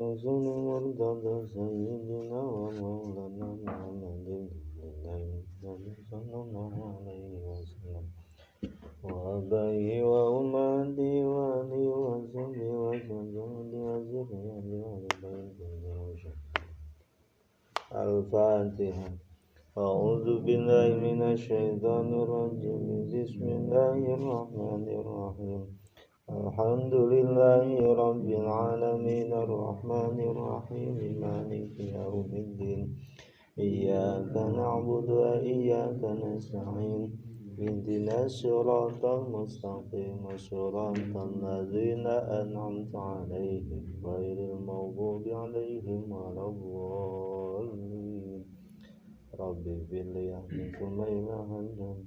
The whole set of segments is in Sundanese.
المرتضى سيدنا ومولانا محمد صلى الله عليه وسلم وآبائه وأمهاته وأهله وصحبه وسلم وذريته وآل. الفاتحة. أعوذ بالله من الشيطان الرجيم. بسم الله الرحمن الرحيم. الحمد لله رب العالمين الرحمن الرحيم مالك يوم الدين إياك نعبد وإياك نستعين اهدنا الصراط المستقيم صراط الذين أنعمت عليهم غير المغضوب عليهم ولا الضالين. رب اغفر لي ثم إلى محمد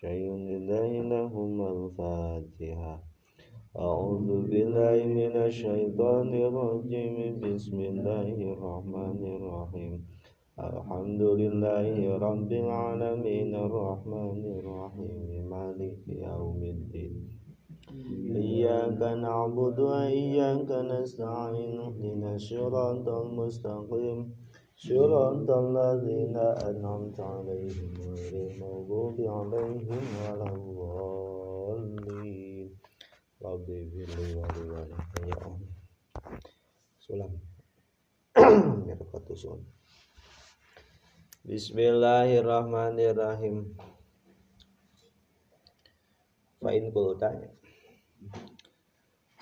شيء لله لهم الفاتحة. أعوذ بالله من الشيطان الرجيم. بسم الله الرحمن الرحيم. الحمد لله رب العالمين الرحمن الرحيم مالك يوم الدين إياك نعبد وإياك نستعين اهدنا الصراط المستقيم صراط الذين أنعمت عليهم غير المغضوب عليهم ولا الضالين. رب اغفر لي ولوالدي. Sulam. Bismillahirrahmanirrahim. Fa'in kultanya.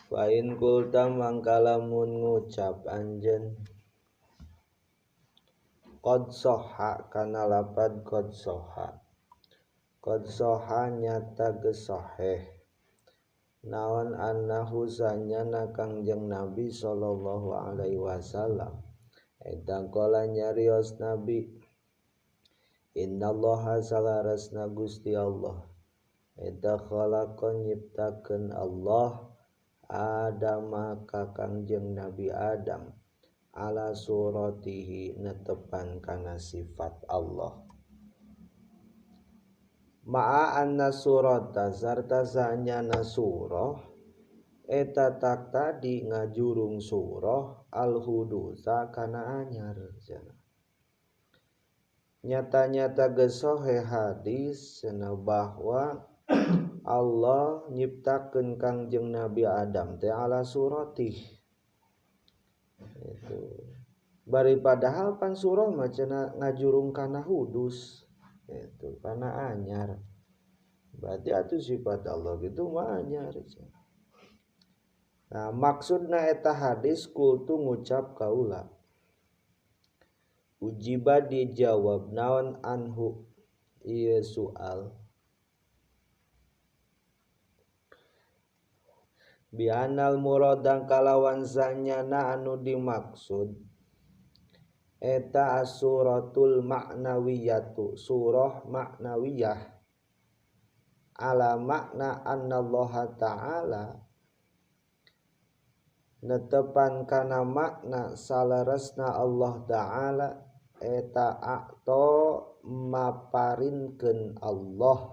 Fa'in kulta mangkalamun ngucap anjen qad soha kana lapad qad soha. Qad soha nyata gesoheh naon annahu sanyana Kangjeng Nabi sallallahu alaihi wasallam eta kala nyarios Nabi innallaha salarasna Gusti Allah eta khalaqa nyiptakeun Allah Adama ka Kangjeng Nabi Adam ala suratihi netepan kana sifat Allah ma'a anna surata sarta sanyana surah eta tak tadi ngajurung surah al-hudusa kana anyar. Nyata-nyata gesohe hadis cenah bahwa Allah nyiptakeun Kangjeng Nabi Adam teh ala suratih. Itu. Bari padahal pan surah mah cenah ngajurung kana hudus. Itu kana anyar. Berarti atuh sifat Allah gitu mah anyar. Nah, maksudna eta hadis kultu ngucap kaula. Ujiba dijawab naon anhu ieu soal bianal muradang kalawan sanyana anu dimaksud eta as-suratul ma'nawiyatu surah ma'nawiyah ala makna annallaha ta'ala netepan kana makna salaresna Allah ta'ala eta akto maparinkeun Allah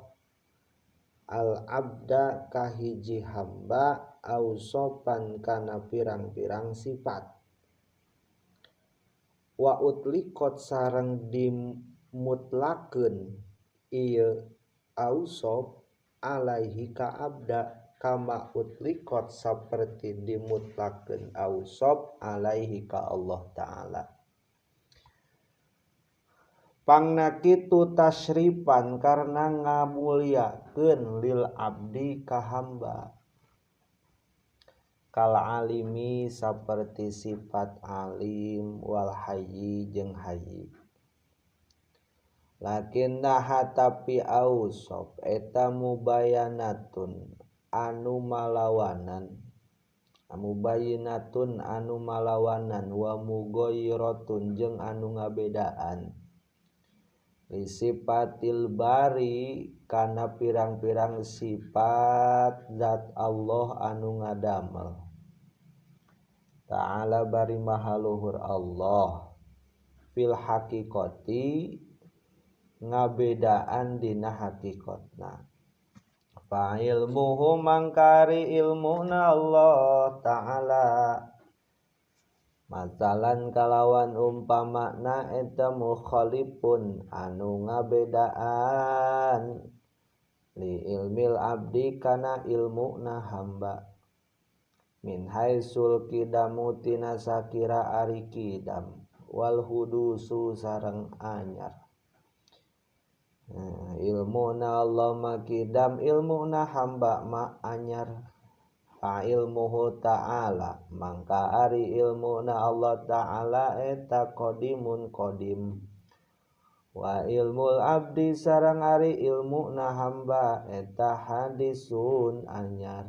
al abda kahiji hamba ausopan kana pirang-pirang sifat wa utliqat sareng dimutlakeun ieu ausop alaihi ka abda kama utliqat saperti dimutlakeun ausop alaihi ka Allah ta'ala. Pangna kitu tasyrifan karena ngamuliakeun lil abdi ka hamba kal alimi saperti sifat alim wal hayyi jeung hayyi lakinna tapi ausop eta mubayanatun anu malawanan mubayinatun anu malawanan wa mughayiratun jeung anu ngabedaan sifatil bari kana pirang-pirang sifat zat Allah anu ngadamel. Ta'ala bari maha luhur Allah fil haqiqati ngabedaan dina hakikatna. Fa ilmuhu mangkari ilmuna Allah Ta'ala masalan kalawan umpamana eta mukhalifun anu ngabedaan li ilmil abdi kana ilmuna hamba min haisul kidamu tina sakira ari kidam wal hudusu sareng anyar. Ilmu na Allah ma kidam ilmu na hamba ma anyar. Fa ilmuhu ta'ala mangka ari ilmu na Allah ta'ala eta qadimun qadim. Wa ilmul abdi sareng ari ilmu na hamba eta hadisun anyar.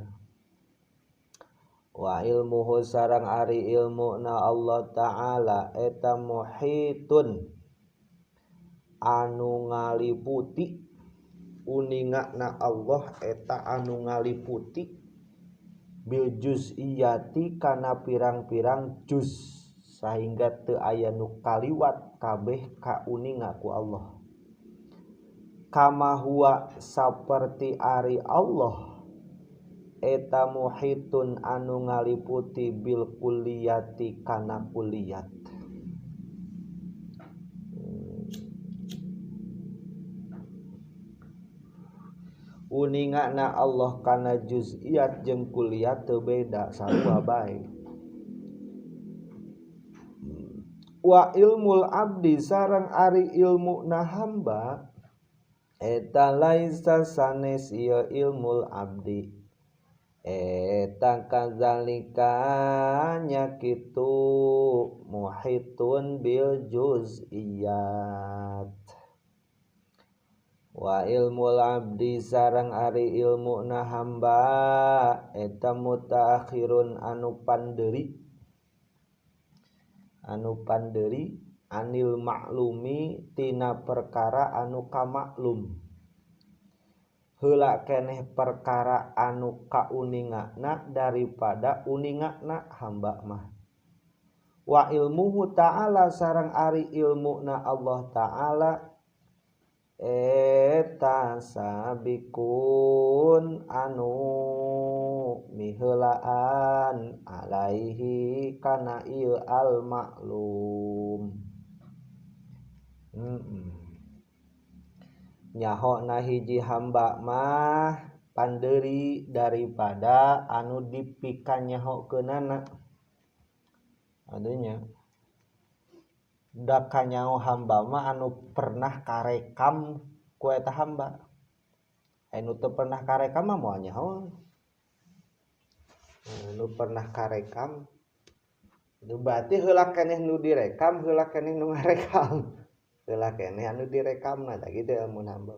Wa ilmuhu sareng ari ilmu na Allah ta'ala eta muhitun anu ngaliputi uningana Allah eta anu ngaliputi bil juz'iyati kana pirang-pirang juz sehingga teu aya nu kaliwat kabeh kauninga ku Allah. Kama huwa saperti ari Allah eta muhitun anu ngaliputi bil kulliyati kana kulliyat. Uningana Allah kana juz'iyat jeung kulliyat teu beda sarua bae. Wa ilmul abdi sareng ari ilmuna hamba eta laisa sanes ieu ilmul abdi eta kazalika nya kitu muhitun bil juz'iyat. Wa ilmul abdi sareng ari ilmuna hamba eta mutaakhirun anu panderi anil maklumi tina perkara anu kamaklum. Heula keneh perkara anu kauningana daripada uningana hamba mah. Wa ilmuhu ta'ala sareng ari ilmuna Allah ta'ala eta sabikun anu miheulaan alaihi kana ieu al maklum. Nyahona hiji hamba mah pandeuri daripada anu dipikanyahokeunana. Adunya da kanyaho hamba mah anu pernah karekam ku eta hamba. Anu teu pernah karekam mah moal nyaho. Anu pernah karekam itu berarti heula keneh nu direkam, heula keneh nu ngarekam. Heula keneh anu direkamna tah kitu ilmu hamba.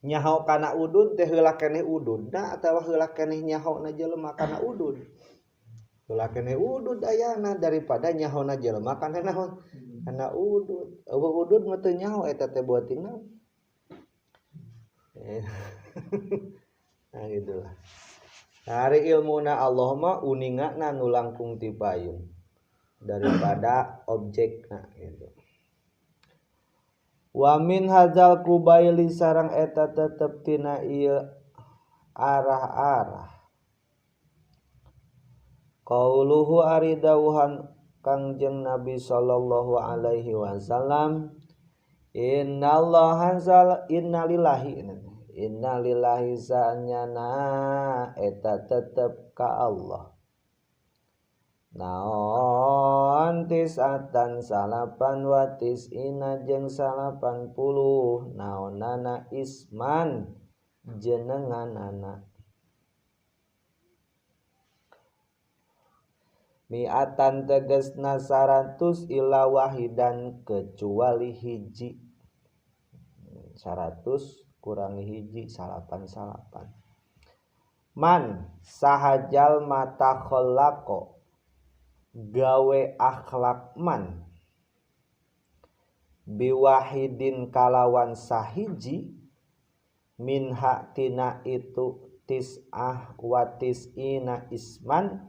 Nyaho kana udud teh heula keneh ududna atawa heula keneh nyahona jelema kana udud. Heula keneh udud ayana daripada nyahona jelema kana naon? Kana udud. Eueuh udud mah teu nyaho eta teh beuting naon. Nah gitulah. Ari ilmuna Allah mah uningana nu langkung ti payun daripada objekna gitu. Wa min hadzal kubaili sareng eta tetep tina ieu arah-arah. Qauluhu ari dawuhan Kangjeng Nabi sallallahu alaihi wasallam innallaha innalillahi innalillahi sanyana eta tetep ka Allah. Naon tisatan salapan watis ina jeung 80 naonana isman jenenganana mi'atan tegesna 100 ila wahidan kecuali hiji. 100 kurangi hiji 99. Man sahajal mata kholaqo gawe akhlak man biwahidin kalawan sahiji minha tina itu tis'ah wa tis'ina isman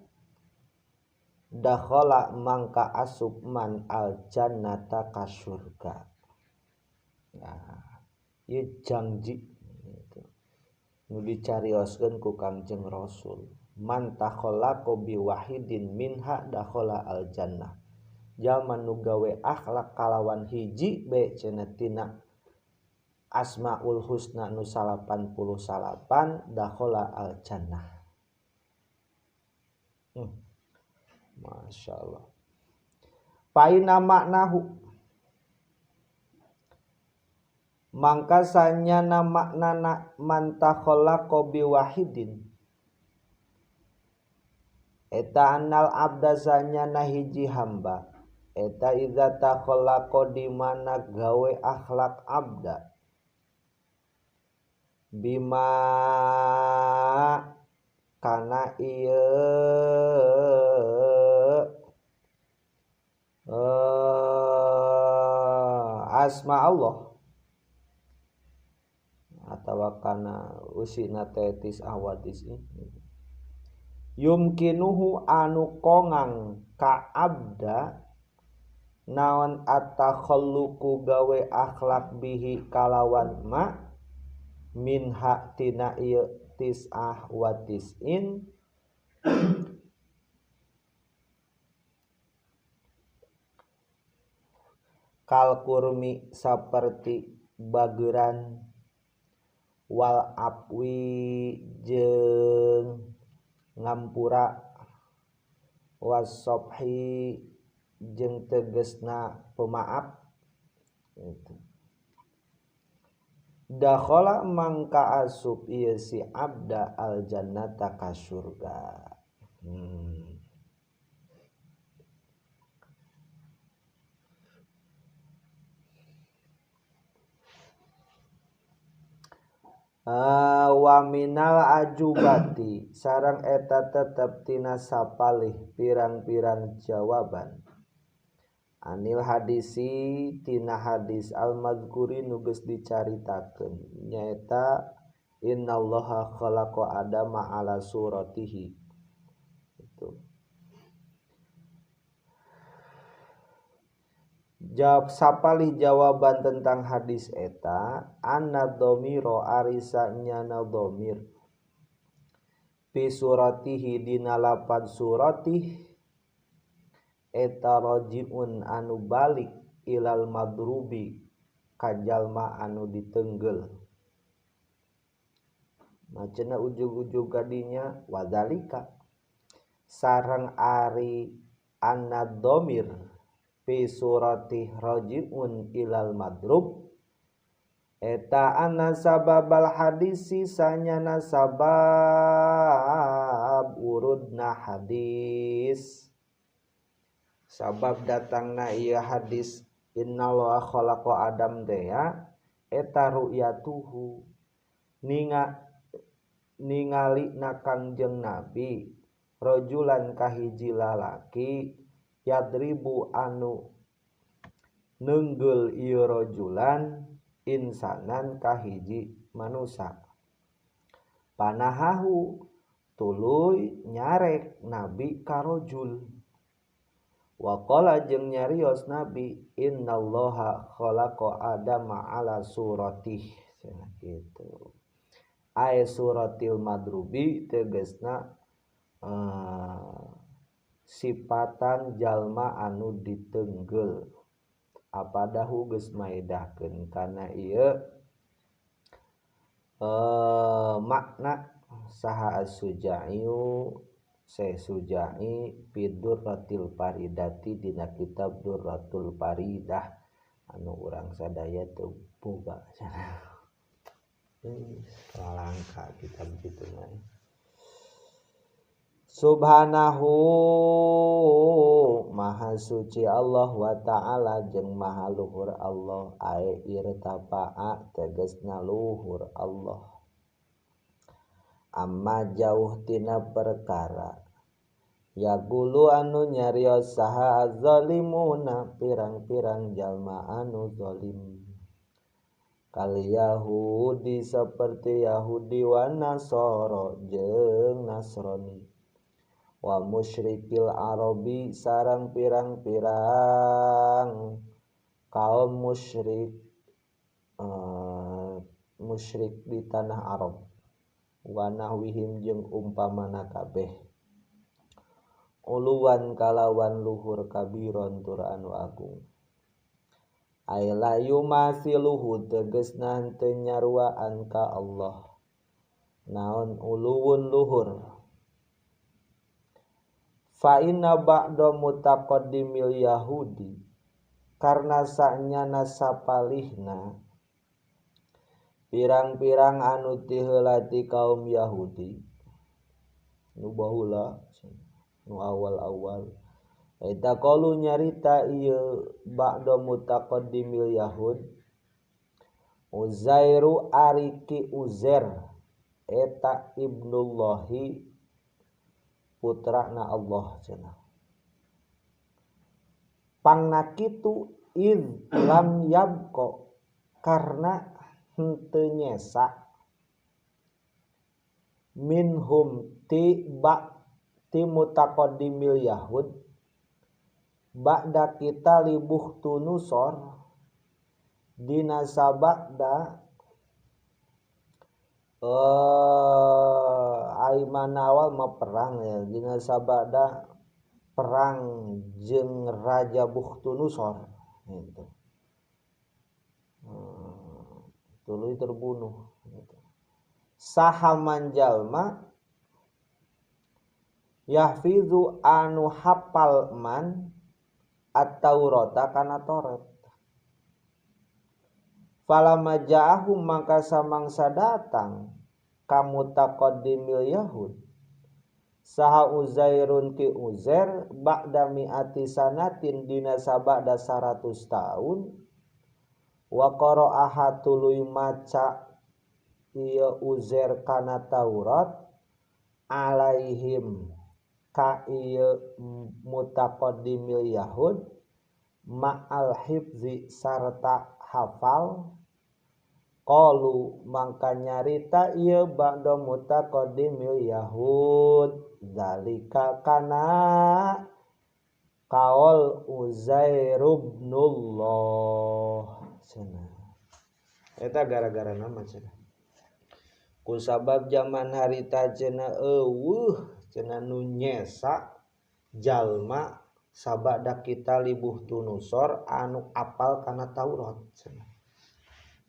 dakhala mangka asup man al jannata ka surga. Nah, ieu janji gitu. Nu dicarioskeun ku Kangjeng Rasul, man takhallaqa bi wahidin minha dakhala al jannah. Jalma nu gawe akhlak kalawan hiji be cenah tina Asmaul Husna nu 89 dakhala al jannah. Masya Allah. Paina maknahu mangka sanyana maknana man takhallaqa bi wahidin eta annal abda sanyana hiji hamba eta idza takhallaqa di mana gawe akhlak abda bima kana ieu asma Allah atawa kana usina tetis awadis yumkinuhu anu kongang ka abda naon atakhalluqu gawe akhlak bihi kalawan ma min hak tina ieu tis'ah wa tis'in kal kurmi saperti bageran wal apwi jeung ngampura wasobhi jeung tegesna pemaaf gitu. Dakhala mangka asup ieu si abda al jannata ka surga. Wa minal ajubati sareng eta tetep tina sapalih pirang-pirang jawaban anil hadisi tina hadis al mazkuri nu geus dicaritakeun nyaeta innallaha khalaqa adama ala suratihi itu. Jawab sapalih jawaban tentang hadis eta anna dhamira arisa nyana dhamir fi suratihi dina lapan suratih eta rajiun anu balik ilal madrubi ka jalma anu ditenggel. Nah cenah ujug-ujug kadinya wadzalika sareng ari anna dhamir fi suratih rajiun ilal madrub eta anna sababal hadisi sanyana sabab urudna hadis sabab datangna ieu hadis innallaha khalaqa adam dea eta ru'yatuhu ningali na Kangjeng Nabi rajulan kahiji lalaki yadribu anu nenggel ieu rajulan insanan kahiji manusa panahahu tuluy nyarek nabi karojul waqala jeung nyarios nabi innallaha khalaqa adama ala suratih cenah kitu ay suratil madrubi tegasna sipatan jalma anu ditenggel apadahu geus maedahkeun kana ieu makna saha as-sujai'u Sujai fi Durratil Faridati dina kitab Durratul Faridah anu urang sadaya teu boga cenah. Langka kitab kitu mah. Subhanahu maha suci Allah wa ta'ala jeung maha luhur Allah ae irtafa'a tegasna luhur Allah amma jauh tina perkara yaqulu anu nyarios saha azzalimuna pirang-pirang jalma anu zalim. Kal Yahudi seperti Yahudi wa Nasara jeung Nasrani wa musyrikil Arabi sareng pirang-pirang kaum musyrik musyrik di tanah Arab wa nahwihim jeung umpamana kabeh uluwan kalawan luhur kabiron tur anu agung ay la yumasiluhu tegesna henteu nyaruaan ka Allah naon uluwun luhur fa inna ba'da mutaqaddimil Yahudi karena sanyana sapalihna pirang-pirang anu tiheula ti kaum Yahudi nu baheula nu awal-awal eta qalu nyarita ieu ba'da mutaqaddimil Yahud Uzairu ariki Uzair eta ibnullahi putrana Allah cenah pangna kitu id lam yabqa karena henteu nyesa minhum ti ba ti mutaqaddimil Yahud ba'da kita libuh tunusor dina sabada aiman awal mah perang ya dina sabada perang jeung Raja Bukhtunusor gitu. Tuluy terbunuh gitu. Saha manjalma yahfizu anu hafal man at-Taurata kana Taurat falamma ja'ahum maka samangsa datang kamu taqaddimil Yahud saha Uzairun ki Uzair ba'da mi'ati sanatin dina sabada 100 tahun wa qara'aha tuluy maca ieu Uzair kana Taurat alaihim ka ieu mutaqaddimil Yahud ma'al hifzi sarta hafal qalu mangka nyarita ieu ba'da mutaqaddimil Yahud zalika kana kaul Uzair ibnullah cenah eta gara-gara nama cenah ku sabab zaman harita cenah eueuh cenah nu nyesa jalma sabada kita libuh tunusor anu apal kana Taurat cenah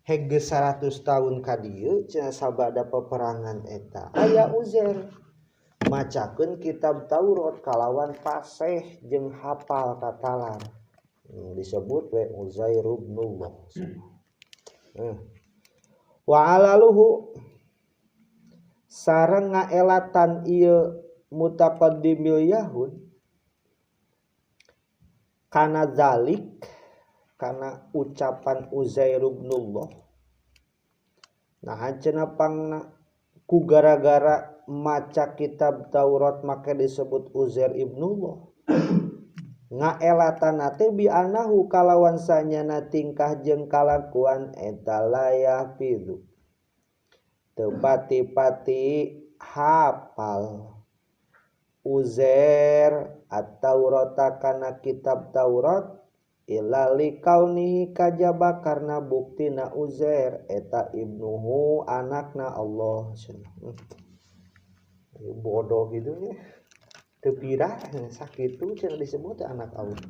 hege 100 tahun ka dieu cenah sabada peperangan eta aya Uzair macakeun kitab Taurat kalawan fasih jeung hafal katalar disebut we Uzair ibnullah wa alaluhu sareng ngaelatan ieu mutaqaddimil Yahud kana zalik kana ucapan Uzair ibnullah nah cenah pangna ku gara-gara maca kitab Taurat maka disebut Uzair ibnullah ngaelatan teh bi anahu kalawan sanyana tingkah jeung kalakuan eta layah pidu teu pati-pati hafal Uzair at-Taurata kana kitab Taurat illa likaunihi kajaba karena buktina Uzair eta ibnuhu anakna Allah cenah. Bodoh gitu ya. Teu pira sakitu cenah disebut anak Allah.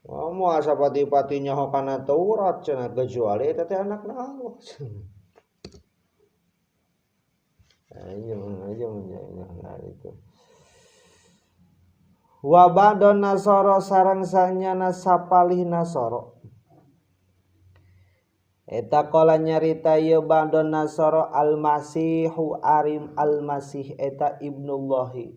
Wah moal sapati-pati nyaho kana Taurat cenah kecuali eta teh anakna Allah. Ayo nah itu. Wa ba'don nasara sareng sanyana sapalih nasara. Eta qala nyarita ieu ba'don nasara al-masihu arim al-masih eta ibnullahi.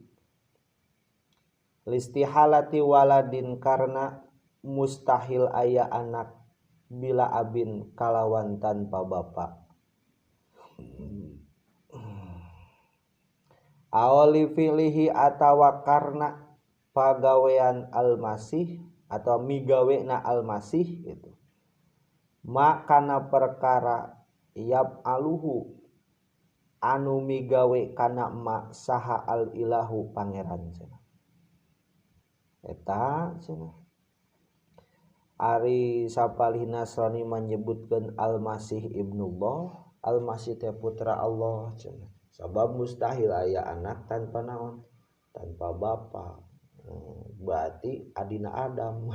Listihalati waladin karena mustahil aya anak bila abin kalawan tanpa bapa. Awali filihi atawa karena pagawean al-masih atau migawena al-masih gitu. Ma kana perkara yab aluhu anu migawe kana ma saha al ilahu pangeran cenah. Eta cenah. Ari sapalih Nasrani menyebutkeun Al-Masih Ibnullah, Al-Masih teh putra Allah cenah. Sabab mustahil aya anak tanpa naon? Tanpa bapa. Berarti adina Adam.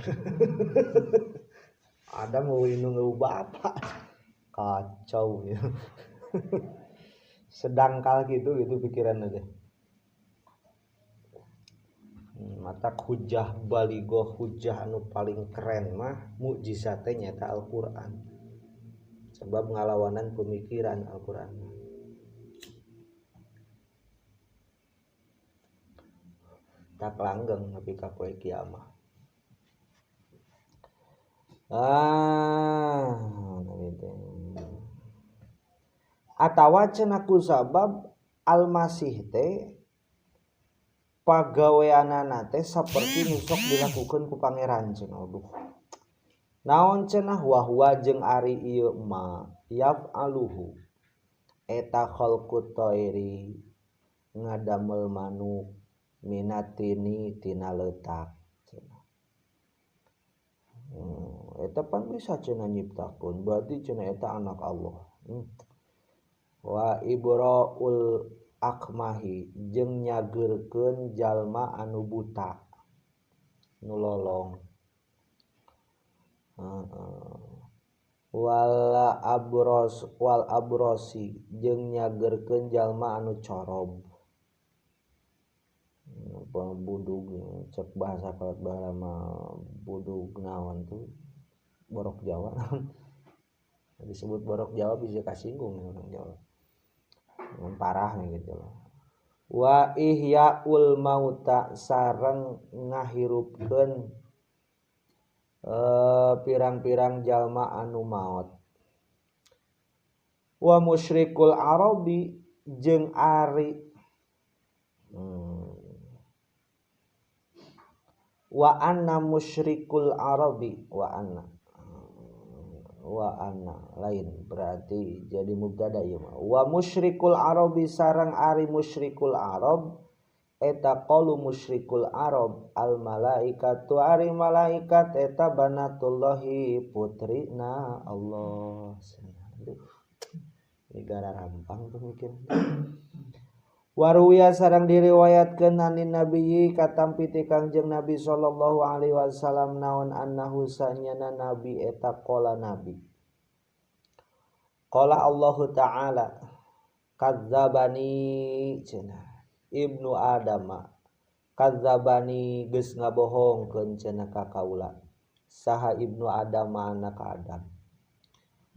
Adam eueuh nu bapa. Kacau ya. Sedangkal gitu pikiran aja. Mata hujah baligoh hujah anu paling keren mah mukjizat teh nyaeta Al-Qur'an. Sebab ngalawanan pemikiran Al-Qur'an. Tak langgeng nepi ka poe kiamah. Atawa cenah ku sabab Al-Masih teh pagaweanana teh saperti nu sok dilakukeun ku pangeran cenah. Aduh. Naon cenah wahwa jeung ari ieu ma yaf'aluhu eta khalqut thairi ngadamel manuk minatini tina leutak cenah. Eta pan bisa cenah nyiptakeun berarti cenah eta anak Allah. Wa ibraul akmahi jeung nyageurkeun jalma anu buta nu lolong. Wala abros wal abrosi jeung nyageurkeun jalma anu corob. Budug cek bahasa kolot baheula mah budug naon tuh borok Jawa. Disebut borok Jawa bisa kasinggung orang Jawa. Parah gitu loh. Wa ihyaul mauta sareng ngahirupkeun pirang-pirang jalma anu maot. Wa musyrikul arabi jeung ari wa anna musyrikul arabi wa anna lain berarti jadi mubtada ieu mah. Wa musyrikul arabi sareng ari musyrikul arab eta qalu musyrikul arab al malaikatu ari malaikat eta banatullahi putrina Allah. Aduh, ini gara rampang tuh mikir. Waruya sareng diriwayatkeun anin nabiyyi katampi ti Kangjeng Nabi sallallahu alaihi wasallam naon annahu sanyana nabi eta qala nabi. Qala Allahu ta'ala kadzdzabani cenah Ibnu Adam kadzdzabani geus ngabohongkeun cenah ka kaula saha Ibnu Adam anak Adam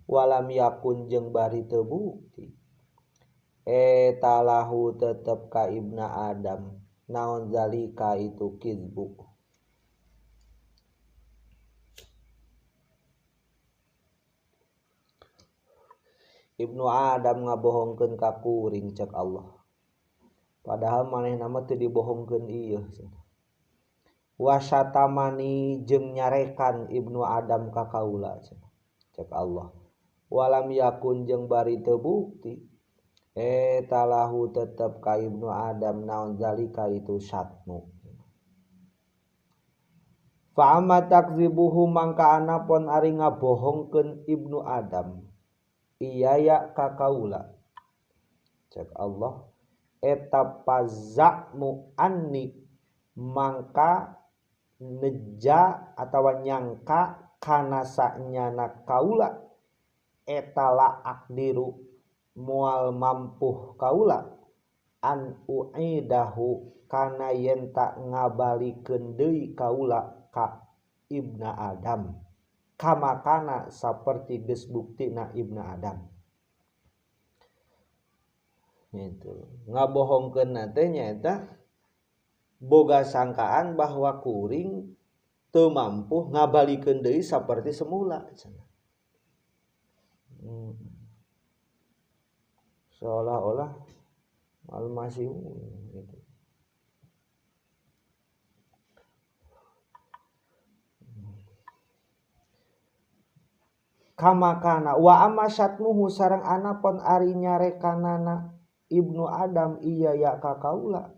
walam yakun jeung bari teu bukti eta lahu tetep ka Ibna Adam naon zalika itu kizbu. Ibnu Adam ngabohongkeun ka kuring cek Allah padahal manehna mah teu dibohongkeun ieu. Wasatamani jeung nyarekan Ibnu Adam ka kaula cek Allah walam yakun jeung bari teu bukti eta lahu tetep ka Ibnu Adam naon zalika itu syatmu. Fa amma takzibuhu mangka anapun ari ngabohongkeun Ibnu Adam iyaya ka kaula cek Allah eta pazakmu anni mangka neja atawa nyangka kana sanyana kaula eta la akdiru mual mampuh kaula an uidahu kana yen tak ngabalikeun deui kaula ka Ibna Adam kama kana saperti geus buktina Ibna Adam. Gitu. Ngabohongkeun teh nyaeta boga sangkaan bahwa kuring teu mampu ngabalikeun deui saperti semula cenah. Seolah-olah Al-Masih gitu. Kamakana wa amma syatmuhu sareng anapon ari nyarekanana Ibnu Adam iya ya ka kaula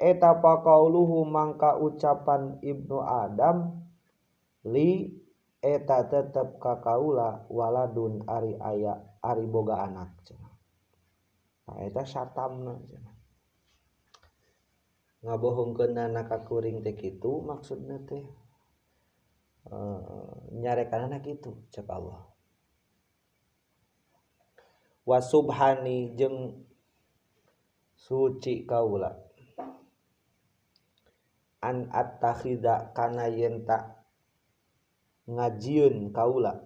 eta paqauluhu mangka ucapan Ibnu Adam li eta tetep ka kaula waladun ari aya ari boga anak cenah. Nah, eta satamna cenah. Ngabohongkeunana ka kuring teh kitu maksudna teh nyarekanana kitu cek Allah. Wa subhani jeung suci kaula an attakhidha kana yen ta ngajieun kaula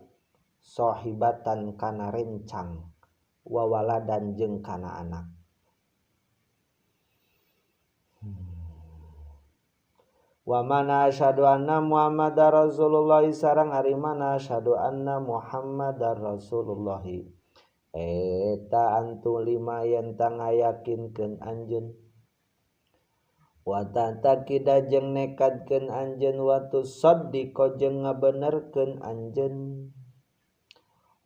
sahibatan kana rencang wa waladan jeung kana anak. Wa mana asyhadu anna Muhammadar Rasulullah sareng ari mana asyhadu anna Muhammadar Rasulullah eta antu lima yen ta ngayakinkeun anjeun wa ta'taqida jeung nekadkeun anjeun wa tusaddiqo jeung ngabenerkeun anjeun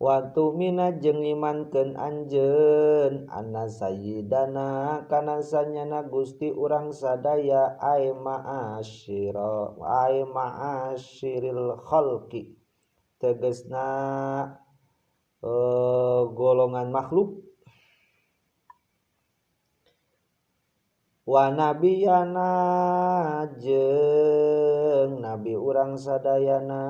wa tu'mina jeung imankeun anjeun anna sayyidana kana sanyana Gusti urang sadaya ay ma'asyira ay ma'asyiril khalqi tegasna golongan makhluk wa nabiyana jeung nabi urang sadayana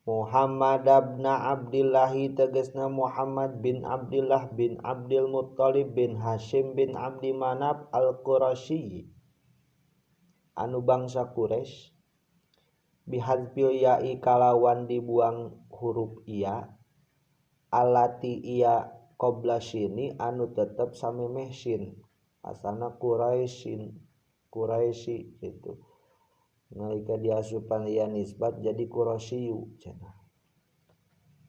Muhammad ibn Abdillah tegasna Muhammad bin Abdillah bin Abdul Muttalib bin Hashim bin Abdi Manaf al-Quraisy anu bangsa Quraisy bihadzfil ya'i kalawan dibuang huruf iya alati iya qabla syini anu tetep samemeh shin asana Quraisyin Quraisy gitu. Nalika diasupan ya nisbat jadi Quraisyu cenah.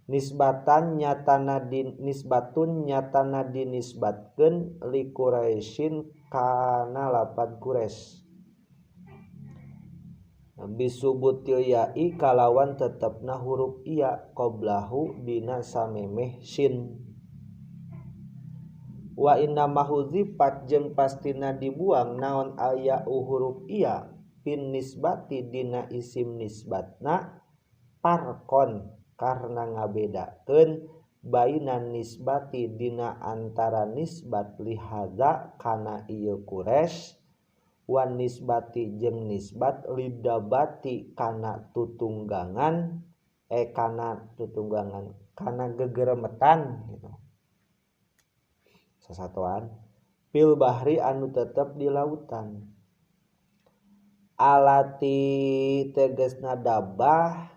Nisbatan nyatana di nisbatun nyatana dinisbatkeun li Quraisyin kana lapad Quraisy. Bisubutil ya'i kalawan tetepna huruf iya qoblahu dina samemeh shin. Wa inna mahuzifat jeung pastina dibuang naon aya huruf iya pin nisbati dina isim nisbatna parkon karena ngabedakeun bainan nisbati dina antara nisbat lihadza kana ieu Quraisy wan nisbati jeung nisbat lidabati kana tutunggangan kana tutunggangan kana gegeremetan gitu sasatoan fil bahri anu tetep di lautan alati tegesna dabah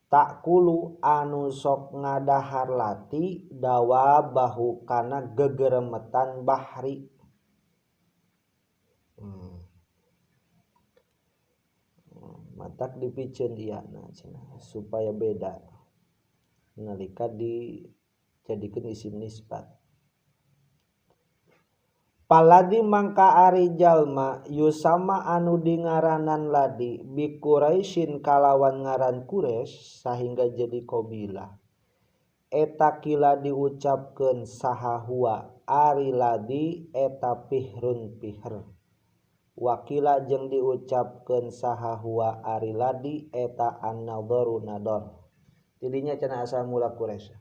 takulu anu sok ngadahar lati dawa bahu kana gegeremetan bahri. Matak dipiceun ieu cenah supaya beda nalika dijadikeun isim nisbat. Paladi mangka ari jalma yusama anu dingaranan ladi bi Quraisyin kalawan ngaran Quraisy sahingga jadi qabilah. Eta kila diucapkeun saha huwa ari ladi eta pihrun pihr. Wakila jeung diucapkeun saha huwa ari ladi eta an-nadharu nador. Tidinya cenah asal mula Quraisy.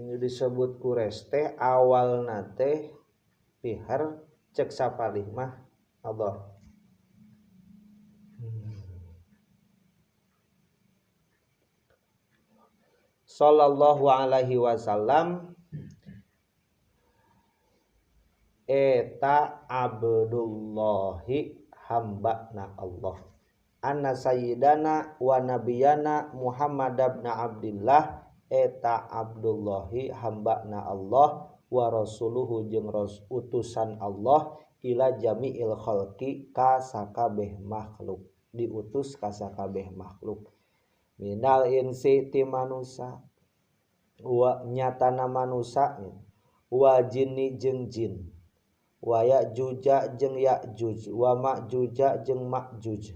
Ini disebut Quraisy teh awalna teh pihar cek sapalih mah Allah. Sallallahu alaihi wasallam eta Abdullahi hamba na Allah. Anna sayyidana wa nabiyana Muhammad ibn Abdillah eta Abdullahi hamba na Allah wa rasuluhu jeung utusan Allah ila jami'il khalqi ka sakabeh makhluk, diutus ka sakabeh makhluk minal insi ti manusa wa nyatana manusa Wa jinni jeung jin. Wa ya'juja jeung ya'juj, wa ma'juja jeung ma'juj.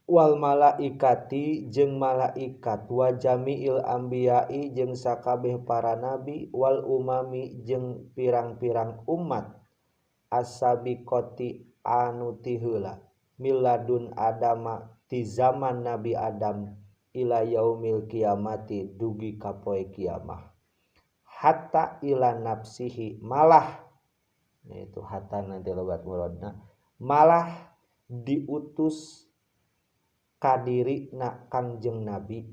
Wal malaikati jeung malaikat, wa jami'il anbiya'i jeung sakabeh para nabi, wal umami jeung pirang-pirang umat as-sabiqati anu ti heula miladun adama ti zaman Nabi Adam ila yaumil kiamati dugi ka poe kiamah hatta ila nafsihi malah itu hatta nanti lobat muradna malah diutus kadiri na Kangjeng Nabi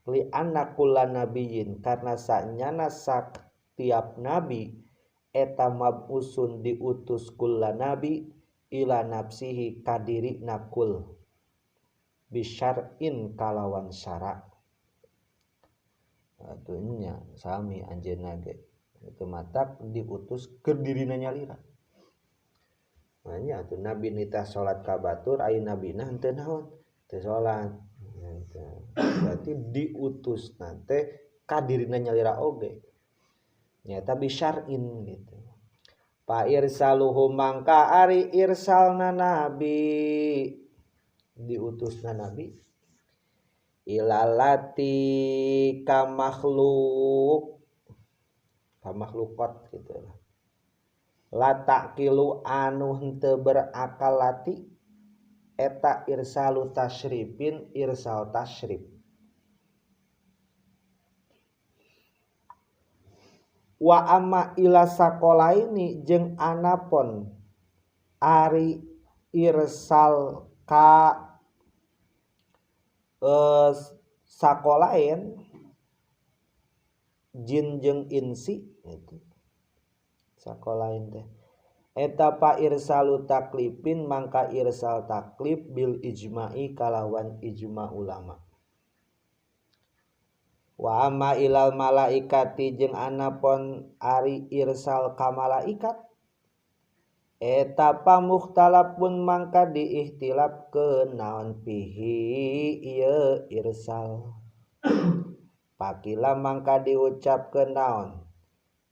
li anna kulla nabiyyin karena sanyana satiap nabi eta mabusun diutus kulla nabi ila nafsihi kadiri nakul bisyar'in kalawan syara atunya sami anjeunna ge itu matak diutus keur dirina nyalira. Makanya atuh nabi nitah salat ka batur aya nabina henteu naon teu salat. Berarti diutus nate ka dirina nyalira oge. Nyata bisyar'in gitu. Pa irsaluhu mangka ari irsalna nabi diutusna nabi ilalati ka makhluk ka makhlukot gitu lah. Latakilu anu henteu berakal lati eta irsalu tasyrifin irsal tasyrif wa amma ila sakolaini jeung anapon ari irsal ka sakolain jin jeung insi gitu. Sakolain teh eta pa irsalu taklifin mangka irsal taklif bil ijma'i kalawan ijma ulama wa amma ilal malaikati jeung anapon ari irsal ka malaikat eta pa mukhtalafun mangka diihtilafkeun naon fihi ieu irsal pakila mangka diucapkeun naon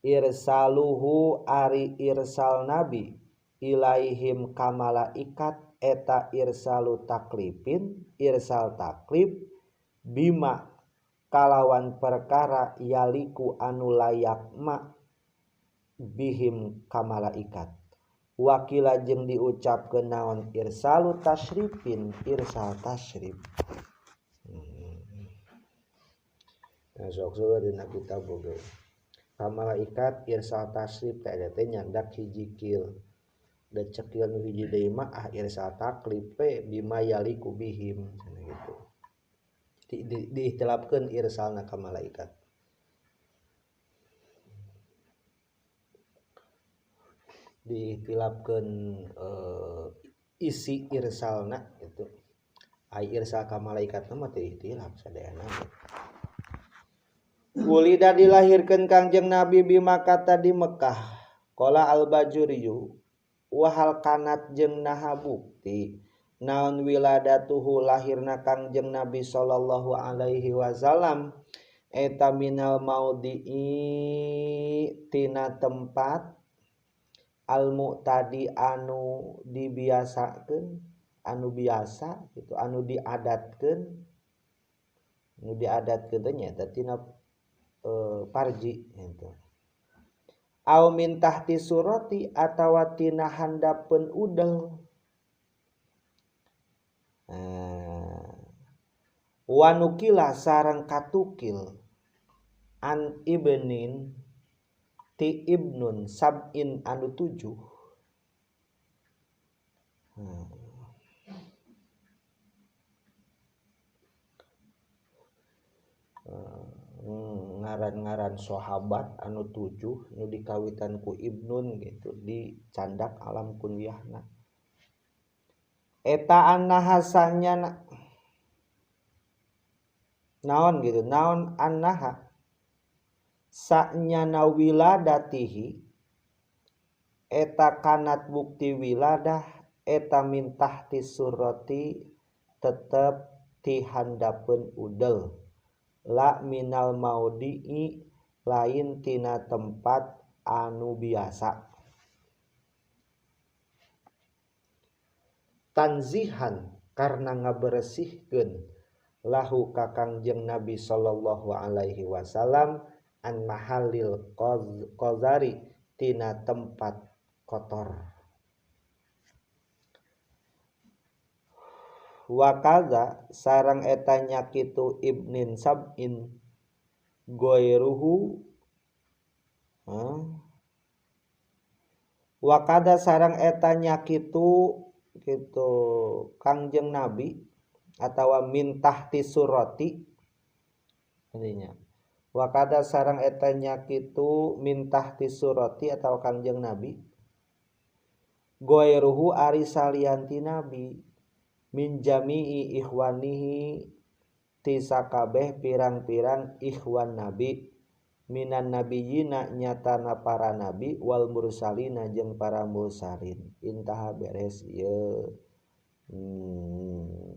irsaluhu ari irsal nabi ilaihim ka malaikat eta irsalu taklifin irsal taklif bima kalawan perkara yaliku anu layak ma bihim ka malaikat wakila jeung diucapkeun naon irsalu tasyrifin irsal tasyrif. Nah sok sok dina kitab oge ka malaikat irsal tasyrif teh eta teh nyandak hiji kil da cekil nu hiji deui mah ah irsal taklif we bima yaliku bihim cenah gitu. Diihtilafkeun irsalna ka malaikat. Diihtilafkeun isi irsalna gitu. Ai irsal ka malaikat mah teu ihtilaf sadayana. Wulida dilahirkeun Kangjeng Nabi bi Makkah di Mekah. Qala al-Bajuriyu wa hal kanat jeung naha bukti naon wiladatuhu lahirna Kangjeng Nabi sallallahu alaihi wasallam eta minal maudhi'i tina tempat al mu'tadi anu dibiasakeun anu biasa gitu anu diadatkeun teh nyaeta tina parji gitu. Au min tahti surati atawa tina handapeun udel. Wanukila sareng katukil an ibnin ti ibnun sab'in anu 7. Ngaran-ngaran sahabat anu 7 nu dikawitan ku ibnun gitu dicandak alam kunyahna eta annaha naon gitu naon annaha sanyana wiladatihi eta kanat bukti wiladah eta mintah ti surati tetep ti handapeun udel la minal maudii lain tina tempat anu biasa. Tanzihan karena ngaberesihkeun lahu ka Kangjeng Nabi sallallahu alaihi wasallam an mahalil qazari tina tempat kotor. Wa kaza sareng eta nyakitu ibnin sab'in goiruhu wa kada sareng eta nyakitu gitu Kangjeng Nabi atawa mintah ti surati artinya wa kada sareng eta nyakitu mintah ti surati atawa Kangjeng Nabi goiruhu ari salianti Nabi min jami'i ikhwanihi ti sakabeh pirang-pirang ikhwan Nabi minan nabiyina nyatana para nabi wal mursalina jeung para mursalin. Intaha beres ieu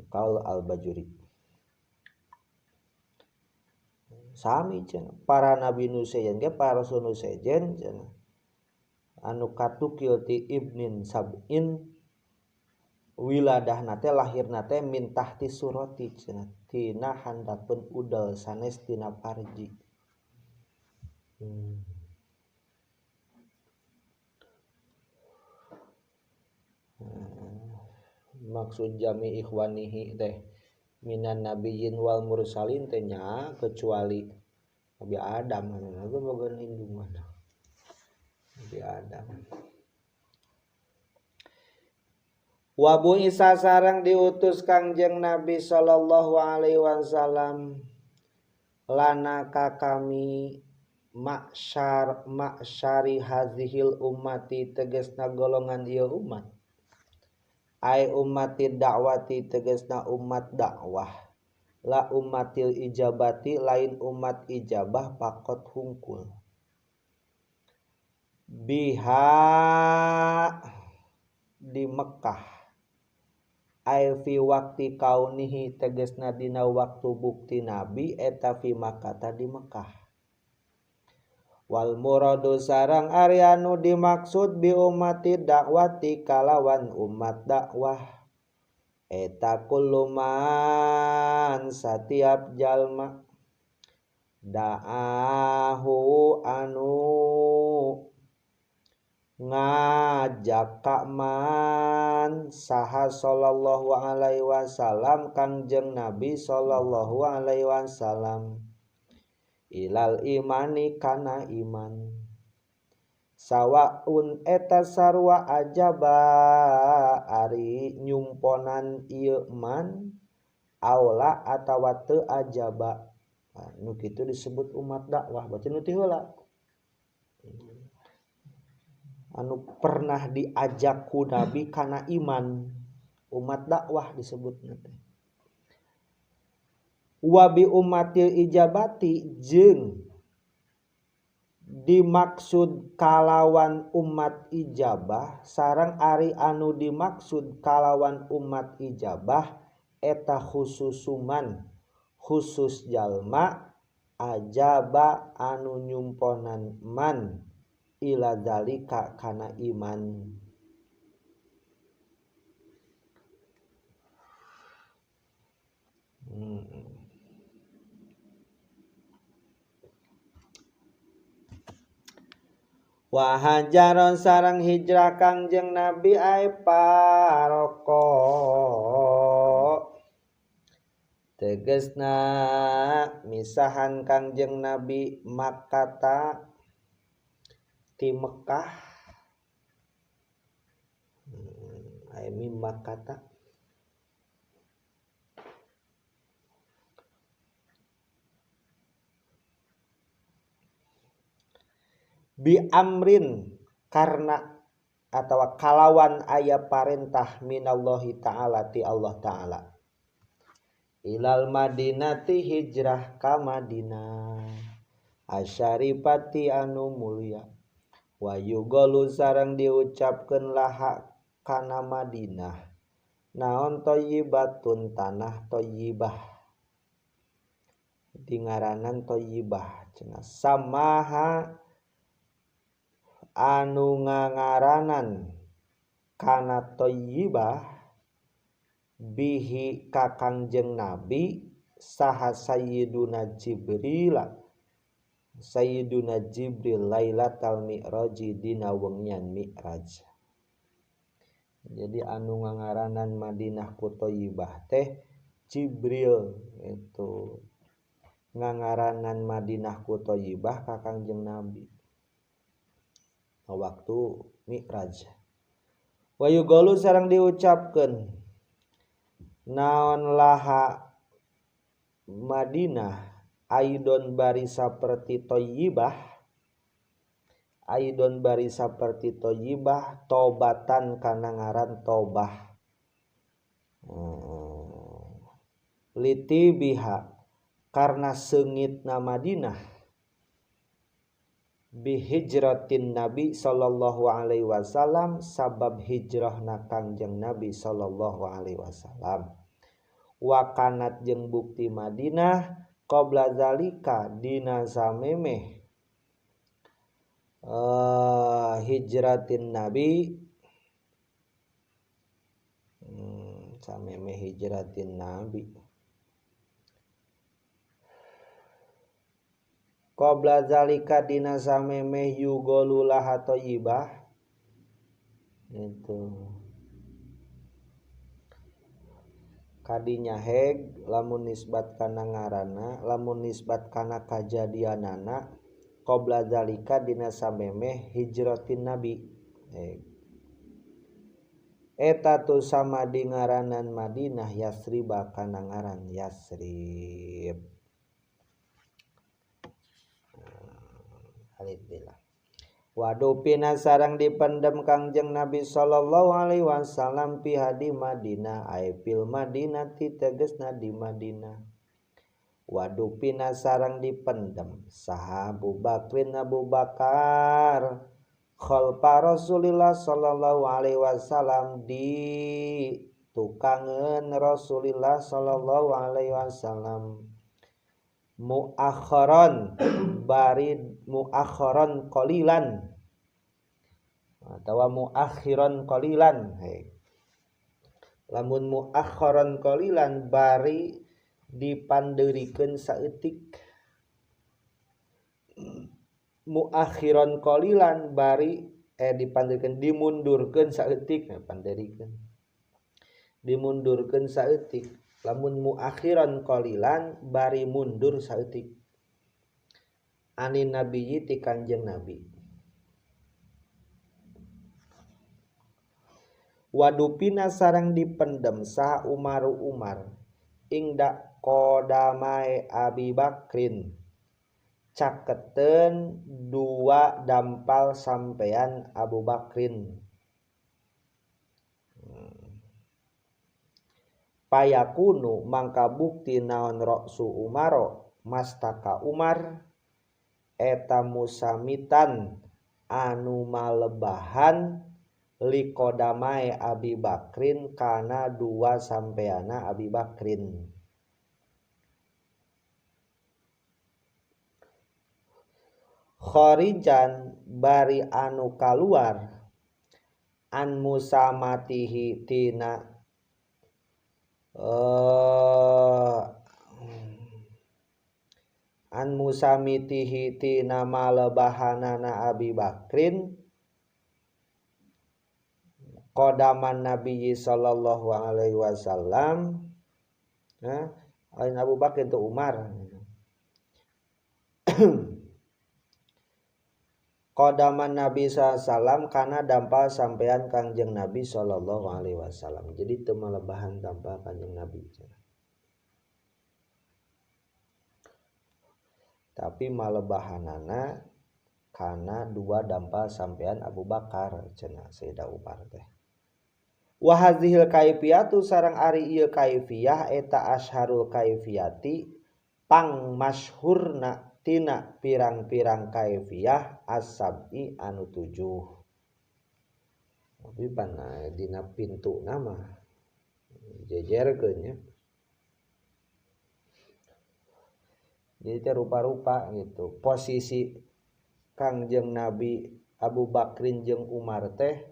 kaul al-Bajuri. Sami cenah para nabi nu sejen ge para rasul nu sejen cenah anu katukil ti ibnin sab'in wiladahna teh lahirna teh min tahti surati cenah tina handapeun udel sanes tina parji. Maksud jami ikhwanihi teh minan nabiyyin wal mursalin teh nya kecuali Nabi Adam anu boga lindungan Nabi Adam. Wa bu'isa sareng diutus Kangjeng Nabi sallallahu alaihi wasallam lana ka kami maksyar maksyari hazihil ummati tegasna golongan ieu umat ai ummati dakwati tegasna umat dakwah la ummatil ijabati lain umat ijabah pakot hungkul biha di Mekah ai fi waqti kaunihi tegasna dina waktu bukti nabi eta fi Makkah di Mekah. Wal muradu sareng ari anu dimaksud bi ummati dakwati kalawan umat dakwah eta kulluman satiap jalma da'ahu anu ngajak ka man saha sallallahu alaihi wasallam Kangjeng Nabi sallallahu alaihi wasallam ilal imani kana iman sawaun eta sarua ajaba ari nyumponan ieu man aula atawa teu ajaba. Nu kitu disebut umat dakwah berarti nu ti heula anu pernah diajak ku Nabi kana iman umat dakwah disebutna teh. Wa bi ummatil ijabati jeung dimaksud kalawan umat ijabah sareng ari anu dimaksud kalawan umat ijabah eta khususuman khusus jalma ajaba anu nyumponan man ila zalika kana iman. Wa hajaron sareng hijrah Kangjeng Nabi ai paroko tegesna misahan Kangjeng Nabi Makkata ti Mekah ai mim Makkata bi amrin karena atau kalawan aya parentah minallahi ta'ala ti Allah ta'ala ilal madinati hijrah ka Madinah asyarifati anu mulia wa yugalu sareng diucapkeun laha kana Madinah naon thayyibatun tanah thayyibah Di ngaranan thayyibah cenah samaha anu ngangaranan kana thayyibah bihi ka Kangjeng Nabi saha Sayyiduna Jibril Sayyiduna Jibril lailatal mi'raji dina wengian mi'raj. Jadi anu ngangaranan Madinah ku thayyibah teh Jibril itu ngangaranan Madinah ku thayyibah ka Kangjeng Nabi waktu mi'raj. Wa yugalu sareng diucapkeun naon laha Madinah aidon bari saperti thayyibah aidon bari saperti thayyibah tobatan kana ngaran tobah litibiha karena seungitna Madinah bihijratin Nabi sallallahu alaihi wasallam sabab hijrahna Kangjeng Nabi sallallahu alaihi wasallam wa kanat jeung bukti Madinah qabla zalika dina samemeh hijratin Nabi samemeh hijratin Nabi qabla zalika dina samemeh yugolulah thayyibah itu kadinya heg lamun nisbat kana ngaranna lamun nisbat kana kajadianana qabla zalika dina samemeh hijratin Nabi heg eta tu sama di ngaranan Madinah Yasriba kana ngaran Yasrib. Alhamdulillah. Wadupina sareng dipendem Kangjeng Nabi sallallahu alaihi wasallam piha di Madinah ai fil Madinati tegasna di Madinah. Wadupina sareng dipendem saha Abu Bakrin Abu Bakar khalfa Rasulillah sallallahu alaihi wasallam di tukangeun Rasulillah sallallahu alaihi wasallam muakhiran bari muakhiran qalilan atawa muakhiran qalilan hei lamun muakhiran qalilan bari dipandeurikeun saeutik muakhiran qalilan bari dipandeurikeun dimundurkeun saeutik pandeurikeun dimundurkeun saeutik lamun muakhiran qalilan bari mundur saeutik anin nabiyyi ti Kangjeng Nabi. Wadupina sareng dipendem saha Umaru Umar ingda qadamae Abi Bakrin caketeun dua dampal sampean Abu Bakrin payakunu mangka bukti naon roksu Umaro mastaka Umar eta musamitan anu malebahan liqadamae Abi Bakrin kana dua sampeana Abi Bakrin. Kharijan bari anu kaluar an musamatihi tina an musamitihi tina malebahanana Abi Bakrin qadaman Nabi sallallahu alaihi wasallam. Nah, lain Abu Bakar itu Umar. Qadaman Nabi sallallahu karena dampal sampean Kangjeng Nabi sallallahu alaihi wasallam. Jadi teu malebahan dampal Kangjeng Nabi. Tapi malebahanana kana dua dampal sampean Abu Bakar cenah Sayyidah Umar teh. Wa hadzihil kaifiyatu sareng ari ieu kaifiyah eta asharul kaifiyati pang masyhurna tina pirang-pirang kaifiyah as-sab'i anu 7. Tapi pana dina pintu nama jejerkeun nya. Jadi teh rupa-rupa gitu. Posisi Kangjeng Nabi Abu Bakrin jeung Umar teh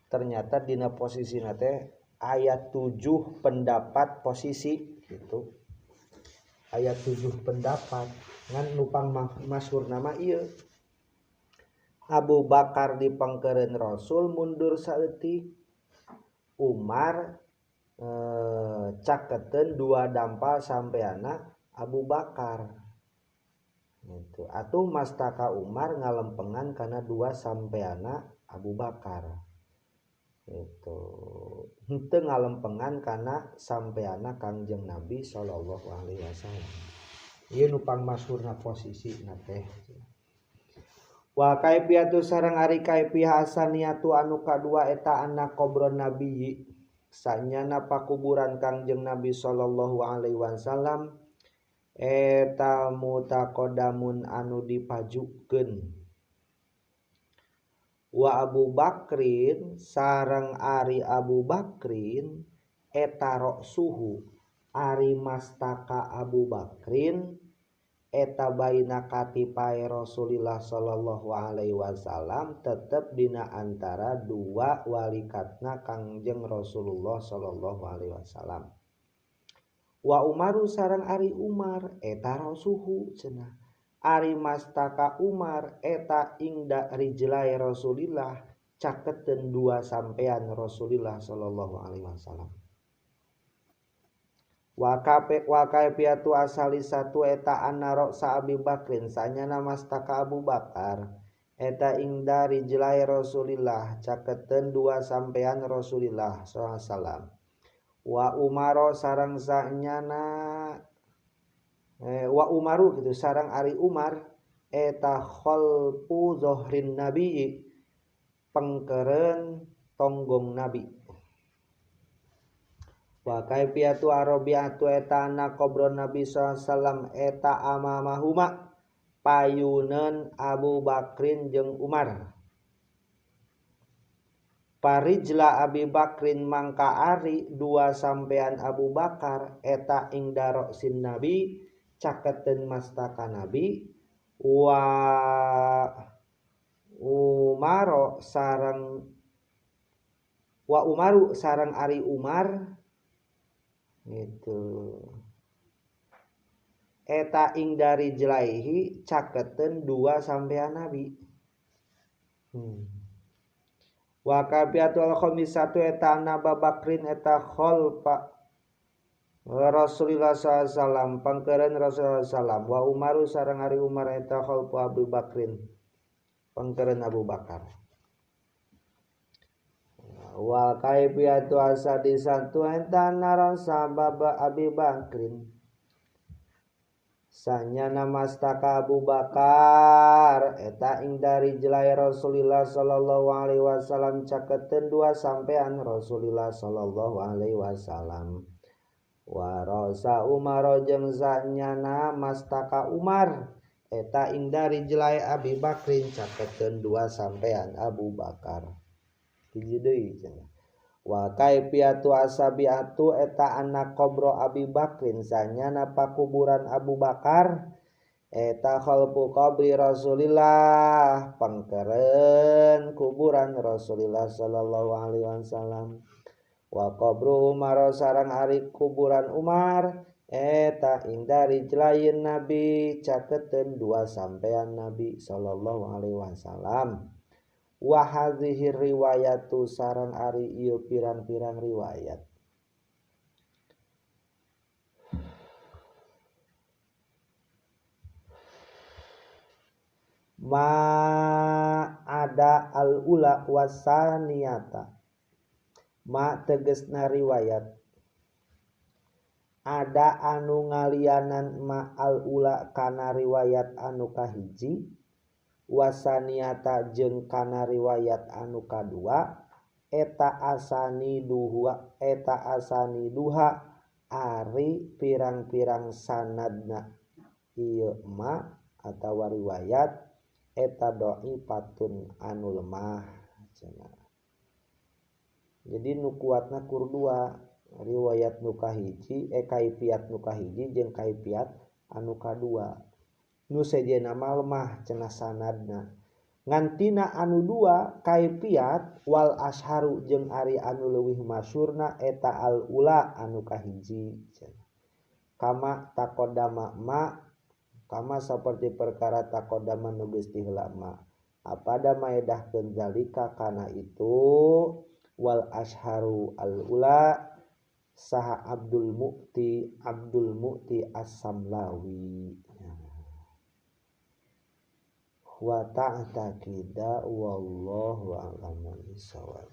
ternyata dina posisina teh aya 7 pendapat posisi gitu. Aya 7 pendapat ngan nupang masyhur nama ieu. Abu Bakar dipangkeureun Rasul mundur saeutik. Umar caketeun dua dampal sampeana Abu Bakar. Gitu. Atuh mastaka Umar ngalempengan kana dua sampeana Abu Bakar. Gitu. Henteu ngalempengan kana sampeana Kangjeng Nabi sallallahu alaihi wasallam. Ieu nu pangmasyhurna posisina teh. Wa kaifiyatu sareng ari kaifiyah hasaniyatu anu kadua eta anna qabron nabi sanyana pakuburan Kangjeng Nabi sallallahu alaihi wasallam eta mutaqaddamun anu dipajukeun. Wa Abu Bakrin sareng ari Abu Bakrin eta roksuhu ari mastaka Abu Bakrin eta baina katipai Rasulillah sallallahu alaihi wasallam tetep dina antara dua walikatna Kangjeng Rasulullah sallallahu alaihi wasallam. Wa Umaru sareng ari Umar eta rasuhu cenah ari mastaka Umar eta ingda rijlai Rasulillah caketeun dua sampean Rasulillah sallallahu alaihi wasallam. Wa kaifiyatu asali satu eta anna ra'sa Abi Bakrin sanyana mastaka Abu Bakar eta ingda rijlai Rasulillah caketeun dua sampean Rasulillah sallallahu alaihi wasallam. Wa Umaro sareng sanyana wa Umaru gitu sareng ari Umar eta khalfu zohrin nabi pengkeureun tonggong nabi. Wa kaifiyatu arabiatu eta anna qabron nabi sallallahu alaihi wasallam eta amamahuma payuneun Abu Bakrin jeung Umar. Parijla Abi Bakrin mangka ari dua sampean Abu Bakar eta ing daroksin nabi caketeun mastaka nabi. Wa Umaro sareng wa Umaru sareng ari Umar gitu eta ing dari jelaihi caketeun dua sampean nabi. Wa kafiatul khamisatu eta anna Bakrin eta khalfa Rasulullah sallallahu alaihi wasallam pangkeureun Rasulullah sallam. Wa Umaru sareng ari Umar eta khalfa Abu Bakrin pangkeureun Abu Bakar. Wa kaifiyatu asadisatu eta narasabab Abi Bakrin sanyana mastaka Abu Bakar eta ing dari jelai Rasulillah sallallahu alaihi wasallam caketeun dua sampean Rasulillah sallallahu alaihi wasallam. Wa rasa Umar jeung sanyana mastaka Umar eta ing dari jelai Abi Bakrin caketeun dua sampean Abu Bakar. Hiji deui cenah. Wa kaifiyatu asabiatu eta anna qabra Abi Bakrin sanyana pakuburan Abu Bakar eta khalfu qabri Rasulillah pangkeureun kuburan Rasulillah sallallahu alaihi wasallam. Wa qabru Umar sareng ari kuburan Umar eta ing dari jelain Nabi caketeun dua sampean Nabi sallallahu alaihi wasallam. Wa hadhihi riwayatu sareng ari ieu pirang-pirang riwayat. Ma ada al-ula wasaniyata. Ma tegesna riwayat. Ada anu ngalianan ma al-ula kana riwayat anu kahiji. Wasaniata jeung kana riwayat anu kadua eta asani duha eta asani duha ari pirang-pirang sanadna ieu ma atawa riwayat eta dhaifatun anu lemah cenah. Jadi nu kuatna kur dua riwayat nu kahiji kaifiat nu kahiji jeung kaifiat anu kadua. Nu sejenna mah lemah cenah sanadna. Ngan tina anu dua kaifiat wal asharu jeung ari anu leuwih masyhurna eta al ula anu kahiji cenah. Kama taqaddama ma kama saperti perkara taqaddama nu geus tiheula ma. Apada maedahkeun zalika kana itu wal asharu al ula saha Abdul Mu'ti As-Samlawi. Wa ta'taqida wallahu a'lamu bissawab.